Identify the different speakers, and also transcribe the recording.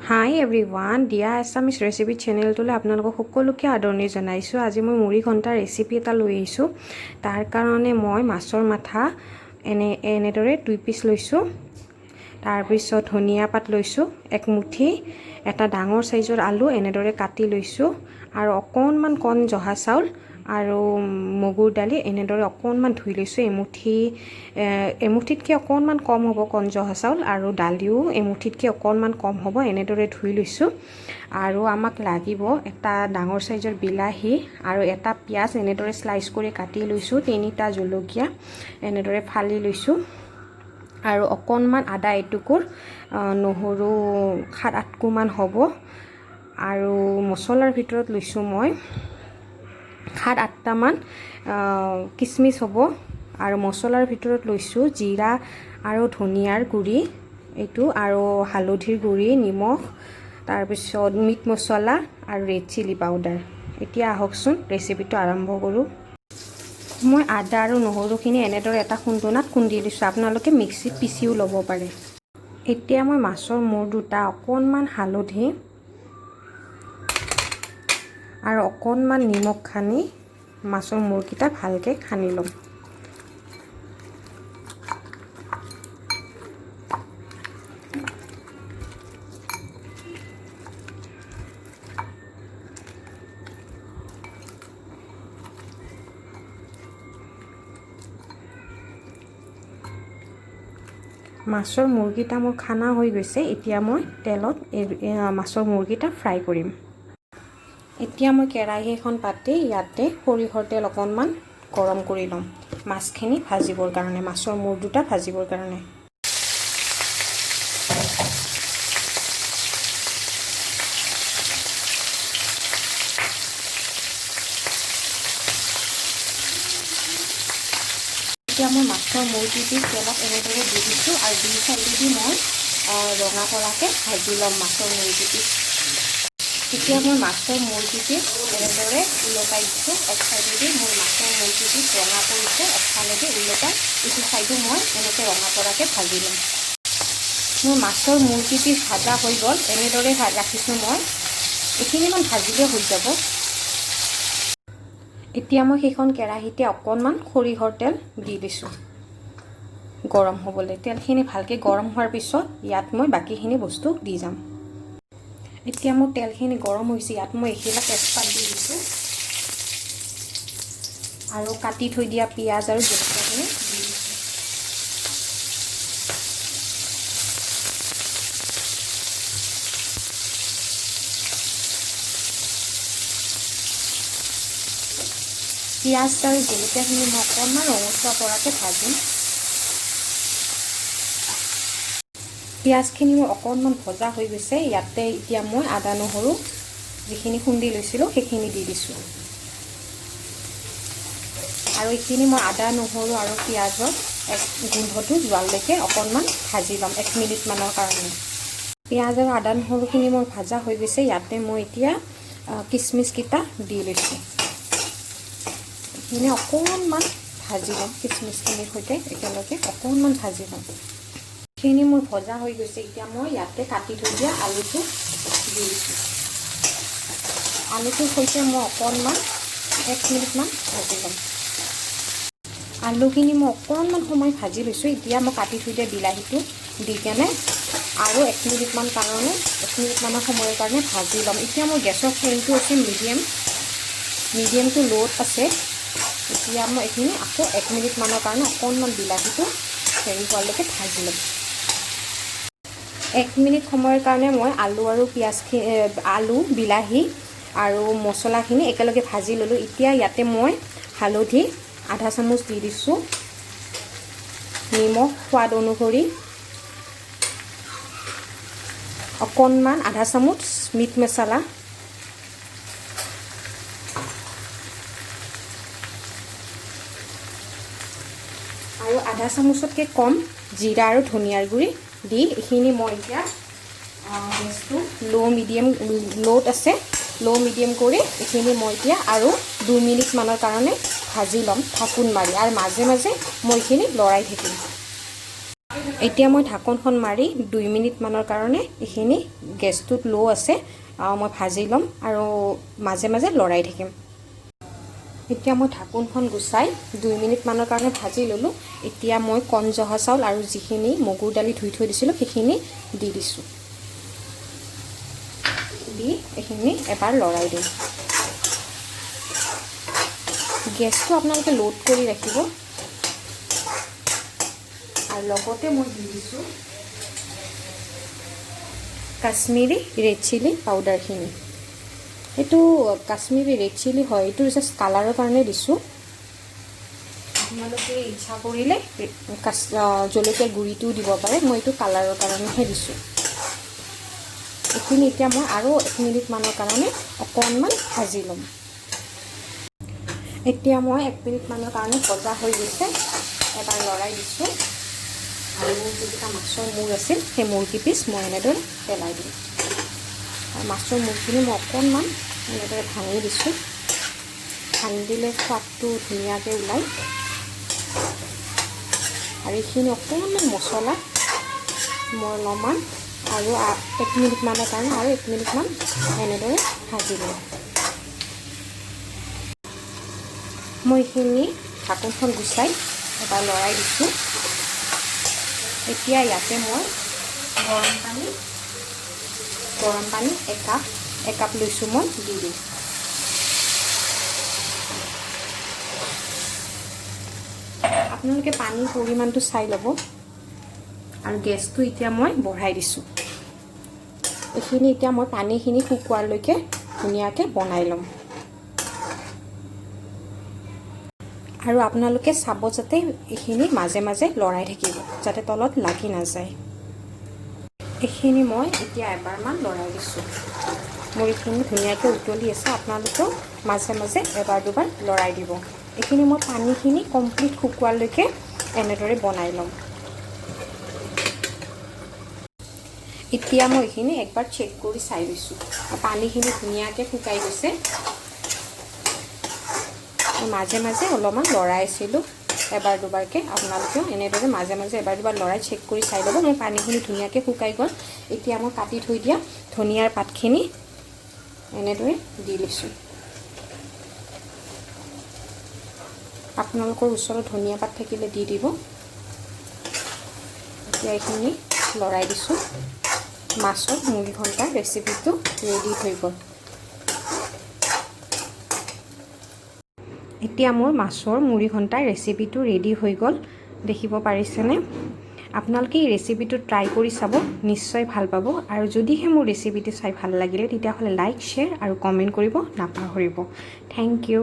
Speaker 1: হাই everyone, দিয়া এছামিছ recipe চেনেলটোলৈ আপোনালোকক সকলোকে আদৰণি জনাইছোঁ। আজি মই মুড়ি ঘণ্টাৰ ৰেচিপি এটা লৈ আহিছোঁ। তাৰ কাৰণে মই মাছৰ মাথা এনেদৰে 2 পিচ লৈছোঁ। তাৰপিছত ধনিয়া পাত লৈছোঁ এক মুঠি, এটা ডাঙৰ চাইজৰ আলু এনেদৰে কাটি লৈছোঁ আৰু অকণমান কণ জহা চাউল আৰু মগুৰ দালি এনেদৰে অকণমান ধুই লৈছোঁ। এমুঠিতকৈ অকণমান কম হ'ব কণ জহা চাউল আৰু দালিও এমুঠিতকৈ অকণমান কম হ'ব, এনেদৰে ধুই লৈছোঁ। আৰু আমাক লাগিব এটা ডাঙৰ চাইজৰ বিলাহী আৰু এটা পিঁয়াজ এনেদৰে শ্লাইচ কৰি কাটি লৈছোঁ, তিনিটা জলকীয়া এনেদৰে ফালি লৈছোঁ আৰু অকণমান আদা এটুকুৰ, নহৰু 7-8 কোহমান হ'ব। আৰু মছলাৰ ভিতৰত লৈছোঁ মই 7-8টামান কিচমিচ হ'ব। আৰু মছলাৰ ভিতৰত লৈছোঁ জিৰা আৰু ধনিয়াৰ গুড়ি এইটো আৰু হালধিৰ গুড়ি, নিমখ, তাৰপিছত মিট মছলা আৰু ৰেড চিলি পাউডাৰ। এতিয়া আহকচোন, ৰেচিপিটো আৰম্ভ কৰোঁ। মই আদা আৰু নহৰুখিনি এনেদৰে এটা খুন্দনাত খুন্দি লৈছোঁ। আপোনালোকে মিক্সিত পিচিও ল'ব পাৰে। এতিয়া মই মাছৰ মূৰ দুটা অকণমান হালধি আৰু অকণমান নিমখ সানি মাছৰ মূৰকেইটা ভালকৈ সানি ল'ম। মাছৰ মূৰকেইটা মোৰ সানা হৈ গৈছে। এতিয়া মই তেলত এই মাছৰ মূৰকেইটা ফ্ৰাই কৰিম। এতিয়া মই কেৰাহী এখন পাতি ইয়াতে সৰিয়হৰ তেল অকণমান গৰম কৰি ল'ম মাছখিনি ভাজিবৰ কাৰণে, মাছৰ মূৰ দুটা ভাজিবৰ কাৰণে। এতিয়া মই মাছৰ মূৰকেইপিচ তেলত এনেদৰে দি দিছোঁ আৰু দুই চাইডেদি মই ৰঙা পৰাকৈ ভাজি ল'ম মাছৰ মূৰকেইপিচ। এতিয়া মই মাছৰ মূৰকেইপিচ এনেদৰে ওলটাই দিছোঁ। এক চাইডেদি মোৰ মাছৰ মূৰকেইপিচ ৰঙা পৰিছে। একফালেদি ওলটাই ইটো চাইডো মই এনেকৈ ৰঙা পৰাকৈ ভাজি ল'ম। মোৰ মাছৰ মূৰকেইপিচ ভাজা হৈ গ'ল। এনেদৰে ৰাখিছোঁ মই। এইখিনিমান ভাজিলে হৈ যাব। এতিয়া মই সেইখন কেৰাহীতে অকণমান সৰিয়হৰ তেল দি দিছোঁ গৰম হ'বলৈ। তেলখিনি ভালকৈ গৰম হোৱাৰ পিছত ইয়াত মই বাকীখিনি বস্তু দি যাম। এতিয়া মোৰ তেলখিনি গৰম হৈছে। ইয়াত মই এখিলা তেজপাত দি দিছোঁ আৰু কাটি থৈ দিয়া পিঁয়াজ আৰু জলকীয়াখিনি দি দিছোঁ। পিঁয়াজ আৰু জলকীয়াখিনি মই অকণমান ৰঙচুৱা পৰাকৈ ভাজিম। পিঁয়াজখিনি মোৰ অকণমান ভজা হৈ গৈছে। ইয়াতে এতিয়া মই আদা নহৰু যিখিনি খুন্দি লৈছিলোঁ, সেইখিনি দি দিছোঁ। আৰু এইখিনি মই আদা নহৰু আৰু পিঁয়াজৰ এক গোন্ধটো যোৱালৈকে অকণমান ভাজি ল'ম এক মিনিটমানৰ কাৰণে। পিঁয়াজ আৰু আদা নহৰুখিনি মোৰ ভাজা হৈ গৈছে। ইয়াতে মই এতিয়া কিচমিচকেইটা দি লৈছোঁ। এইখিনি অকণমান ভাজি ল'ম। কিচমিচখিনিৰ সৈতে একেলগে অকণমান ভাজি ল'ম। এইখিনি মোৰ ভজা হৈ গৈছে। এতিয়া মই ইয়াতে কাটি থৈ দিয়া আলুটো দি দিছোঁ। আলুটোৰ সৈতে মই অকণমান এক মিনিটমান ভাজি ল'ম। আলুখিনি মই অকণমান সময় ভাজি লৈছোঁ। এতিয়া মই কাটি থৈ দিয়া বিলাহীটো দি কেনে আৰু এক মিনিটমান কাৰণে, এক মিনিটমানৰ সময়ৰ কাৰণে ভাজি ল'ম। এতিয়া মোৰ গেছৰ ফ্লেমটো আছে মিডিয়াম, মিডিয়ামটো ল'ত আছে। এতিয়া মই এইখিনি আকৌ এক মিনিটমানৰ কাৰণে অকণমান বিলাহীটো হেৰি হোৱালৈকে ভাজি ল'ম। এক মিনিট সময়ৰ কাৰণে মই আলু আৰু পিঁয়াজখিনি, আলু, বিলাহী আৰু মছলাখিনি একেলগে ভাজি ল'লোঁ। এতিয়া ইয়াতে মই হালধি আধা চামুচ দি দিছোঁ, নিমখ সোৱাদ অনুসৰি, অকণমান আধা চামুচ মিট মছলা আৰু আধা চামুচতকৈ কম জিৰা আৰু ধনিয়াৰ গুড়ি দি এইখিনি মই এতিয়া গেছটো ল' মিডিয়াম, ল'ত আছে, ল' মিডিয়াম কৰি এইখিনি মই এতিয়া আৰু 2 মিনিটমানৰ কাৰণে ভাজি ল'ম ঢাকোন মাৰি আৰু মাজে মাজে মই এইখিনি লৰাই থাকিম। এতিয়া মই ঢাকোনখন মাৰি 2 মিনিটমানৰ কাৰণে এইখিনি গেছটোত ল' আছে মই ভাজি ল'ম আৰু মাজে মাজে লৰাই থাকিম। এতিয়া মই ঢাকোনখন গুচাই 2 মিনিটমানৰ কাৰণে ভাজি ল'লোঁ। এতিয়া মই কণ জহা চাউল আৰু যিখিনি মগুৰ দালি ধুই থৈ দিছিলোঁ, সেইখিনি দি দিছোঁ। দি এইখিনি এবাৰ লৰাই দিম। গেছটো আপোনালোকে লোড কৰি ৰাখিব। আৰু লগতে মই দি দিছোঁ কাশ্মীৰী ৰেড চিলি পাউডাৰখিনি। এইটো কাশ্মীৰী ৰেড চিলি হয়, এইটো জাষ্ট কালাৰৰ কাৰণে দিছোঁ। আপোনালোকে ইচ্ছা কৰিলে জলকীয়াৰ গুড়িটোও দিব পাৰে। মই এইটো কালাৰৰ কাৰণেহে দিছোঁ। এইখিনি এতিয়া মই আৰু 1 মিনিটমানৰ কাৰণে অকণমান ভাজি ল'ম। এতিয়া মই 1 মিনিটমানৰ কাৰণে ভজা হৈ গৈছে, এবাৰ লৰাই দিছোঁ। আৰু যিকেইটা মাছৰ মূৰ আছিল, সেই মূৰ কেইপিচ মই এনেদৰে পেলাই দিম। আৰু মাছৰ মূৰখিনি মই অকণমান এনেদৰে ভাঙি দিছোঁ। ভাঙি দিলে সোৱাদটো ধুনীয়াকৈ ওলায়। আৰু এইখিনি অকণমান মছলা মই অলপমান আৰু 1 মিনিটমানৰ কাৰণে আৰু 1 মিনিটমান এনেদৰে ভাজি ল'ম। মই এইখিনি ঢাকোনখন গুচাই এবাৰ লৰাই দিছোঁ। এতিয়া ইয়াতে মই গৰম পানী একাপ একাপ লৈছোঁ, মই দি দিম। আপোনালোকে পানীৰ পৰিমাণটো চাই ল'ব। আৰু গেছটো এতিয়া মই বঢ়াই দিছোঁ। এইখিনি এতিয়া মই পানীখিনি শুকোৱালৈকে ধুনীয়াকৈ বনাই ল'ম। আৰু আপোনালোকে চাব যাতে এইখিনি মাজে মাজে লৰাই থাকিব, যাতে তলত লাগি নাযায়। এইখিনি মই এতিয়া এবাৰমান লৰাই দিছোঁ। মোৰ এইখিনি ধুনীয়াকৈ উতলি আছে। আপোনালোকেও মাজে মাজে এবাৰ দুবাৰ লৰাই দিব। এইখিনি মই পানীখিনি কমপ্লিট শুকোৱালৈকে এনেদৰে বনাই ল'ম। এতিয়া মই এইখিনি একবাৰ চেক কৰি চাই লৈছোঁ। পানীখিনি ধুনীয়াকৈ শুকাই গৈছে। মাজে মাজে অলপমান লৰাই আছিলোঁ এবাৰ দুবাৰকৈ। আপোনালোকেও এনেদৰে মাজে মাজে এবাৰ দুবাৰ লৰাই চেক কৰি চাই ল'ব। মোৰ পানীখিনি ধুনীয়াকৈ শুকাই গ'ল। এতিয়া মই কাটি থৈ দিয়া ধনিয়াৰ পাতখিনি এনেদৰে দি লৈছোঁ। আপোনালোকৰ ওচৰত ধনিয়া পাত থাকিলে দি দিব। এতিয়া এইখিনি লৰাই দিছোঁ। মাছৰ মুড়ি ঘণ্টা ৰেচিপিটো ৰেডি হৈ গ'ল। এতিয়া মোৰ মাছৰ মুড়ি ঘণ্টাৰ ৰেচিপিটো ৰেডি হৈ গ'ল। দেখিব পাৰিছেনে? আপোনালোকে এই ৰেচিপিটো ট্ৰাই কৰি চাব, নিশ্চয় ভাল পাব। আৰু যদিহে মোৰ ৰেচিপিটো চাই ভাল লাগিলে, তেতিয়াহ'লে লাইক, শ্বেয়াৰ আৰু কমেণ্ট কৰিব নাপাহৰিব। Thank you.